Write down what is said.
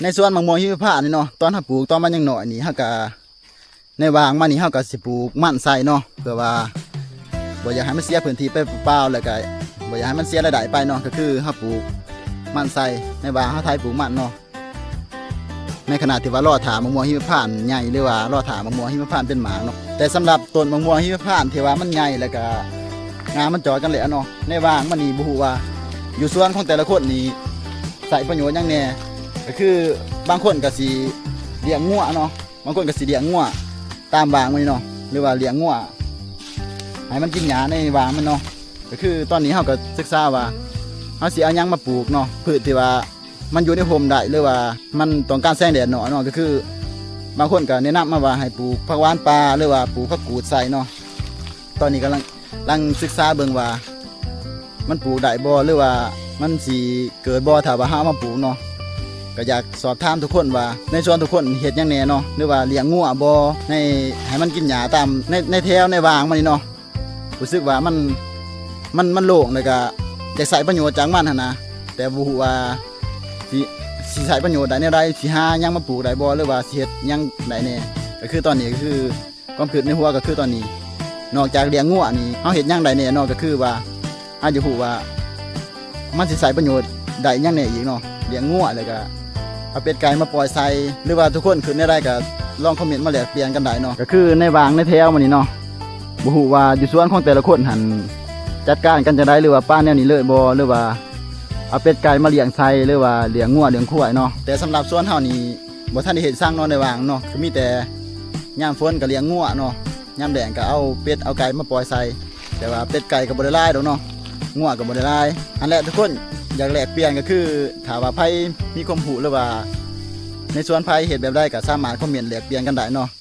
ໃນສວນໝາກມ່ວງຫິມະພານນີ້ເນາະ ຕອນເຮົາປູກຕອນມັນຍັງນ້ອຍນີ້ ເຮົາກະ ໃນຫວ່າງມັນນີ້ເຮົາກະຊິປູກມັນໃສ່ເນາະ ເພື່ອວ່າບໍ່ຢາກໃຫ້ມັນເສຍພື້ນທີ່ໄປເປົ່າໆ ແລ້ວກະບໍ່ຢາກໃຫ້ມັນເສຍລາຍໄດ້ໄປເນາະ ກະຄືເຮົາປູກມັນໃສ່ໃນຫວ່າງເຮົາໄຖປູກມັນເນາະ. ໃນຂະນະທີ່ວ່າລໍຖ້າໝາກມ່ວງຫິມະພານໃຫຍ່ ຫຼືວ່າລໍຖ້າໝາກມ່ວງຫິມະພານເປັນໝາກເນາະ ແຕ່ສຳລັບຕົ້ນໝາກມ່ວງຫິມະພານທີ່ວ່າມັນໃຫຍ່ ແລ້ວກະງາມັນຈອດກັນແລ້ວເນາະ ໃນຫວ່າງມັນນີ້ບໍ່ຮູ້ວ່າຢູ່ສວນຂອງແຕ່ລະຄົນນີ້ໃຊ້ປະໂຫຍດຫຍັງແດ່ ກະຄືບາງຄົນກະຊິລ້ຽງງົວເນາະ ບາງຄົນກະຊິລ້ຽງງົວຕາມຫວ່າງມັນນີ້ເນາະ ຫຼືວ່າລ້ຽງງົວໃຫ້ມັນກິນຫຍ້າໃນຫວ່າງມັນເນາະ ກະຄືຕອນນີ້ເຮົາກະສຶກສາວ່າເຮົາຊິເອົາຫຍັງມາປູກເນາະ ພືດທີ່ວ່າ ມັນຢູ່ໃນຮົ່ມໄດ້ ຫຼືວ່າມັນຕ້ອງການແສງແດດໜ້ອຍເນາະ ກະຄືບາງຄົນກະແນະນຳມາວ່າໃຫ້ປູກຜັກຫວານປ່າ ຫຼືວ່າປູກຜັກກູດໃສ່ເນາະ ຕອນນີ້ກຳລັງ ກຳລັງສຶກສາເບິ່ງວ່າມັນປູກໄດ້ບໍ່ ຫຼືວ່າມັນຊິເກີດບໍ່ ຖ້າວ່າເຮົາເອົາມາປູກເນາະ ກະຢາກສອບຖາມທຸກຄົນວ່າໃນສວນທຸກຄົນເຮັດຫຍັງແດ່ເນາະ ຫຼືວ່າລ້ຽງງົວບໍ່ ໃນ ໃຫ້ມັນກິນຫຍ້າຕາມໃນ ໃນແຖວໃນຫວ່າງມັນນີ້ເນາະ. ຮູ້ສຶກວ່າມັນ ມັນ ມັນໂລ່ງ ແລ້ວກະຢາກໃຊ້ປະໂຫຍດຈາກມັນຫັ້ນນະ ແຕ່ບໍ່ຮູ້ວ່າຊິ ຊິໃຊ້ປະໂຫຍດໄດ້ແນວໃດ ຊິຫາຫຍັງມາປູກໄດ້ບໍ່ ຫຼືວ່າຊິເຮັດຫຍັງໄດ້ແດ່ ກະຄືຕອນນີ້ກະຄືຄວາມຄິດໃນຫົວກະຄືຕອນນີ້ ນອກຈາກລ້ຽງງົວນີ້ ເຮົາເຮັດຫຍັງໄດ້ແດ່ເນາະ ກະຄືວ່າ ເຮົາຢາກຮູ້ວ່າມັນຊິໃຊ້ປະໂຫຍດໄດ້ຫຍັງແດ່ອີກເນາະ ລ້ຽງງົວ ແລ້ວກະເອົາເປັດໄກ່ມາປ່ອຍໃສ່ ຫຼືວ່າທຸກຄົນຄິດແນວໃດກະລອງຄອມເມັນມາແລກປ່ຽນກັນໄດ້ເນາະ ກະຄືໃນຫວ່າງໃນແຖວມັນນີ້ເນາະ ບໍ່ຮູ້ວ່າຢູ່ສວນຂອງແຕ່ລະຄົນຫັ້ນຈັດການກັນຈັ່ງໃດ ຫຼືວ່າປະແນວນີ້ເລີຍບໍ່ ຫຼືວ່າເອົາເປັດໄກ່ມາລ້ຽງໃສ່ ຫຼືວ່າລ້ຽງງົວລ້ຽງຄວາຍເນາະ ແຕ່ສຳລັບສວນເຮົານີ້ບໍ່ທັນໄດ້ເຮັດສັງເນາະ ໃນຫວ່າງເນາະ ກະມີແຕ່ຍາມຝົນກະລ້ຽງງົວເນາະ ຍາມແລ້ງກະເອົາເປັດເອົາໄກ່ມາປ່ອຍໃສ່ ແຕ່ວ່າເປັດໄກ່ກະບໍ່ໄດ້ຫຼາຍດອກເນາະ ງົວກະບໍ່ໄດ້ຫຼາຍ ຫັ້ນແຫຼະ ທຸກຄົນຢາກແລກປ່ຽນ ກະຄືຖ້າວ່າໃຜມີຄວາມຮູ້ ຫຼືວ່າໃນສວນໃຜເຮັດແບບໃດ ກະສາມາດຄອມເມັນແລກປ່ຽນກັນໄດ້ເນາະ.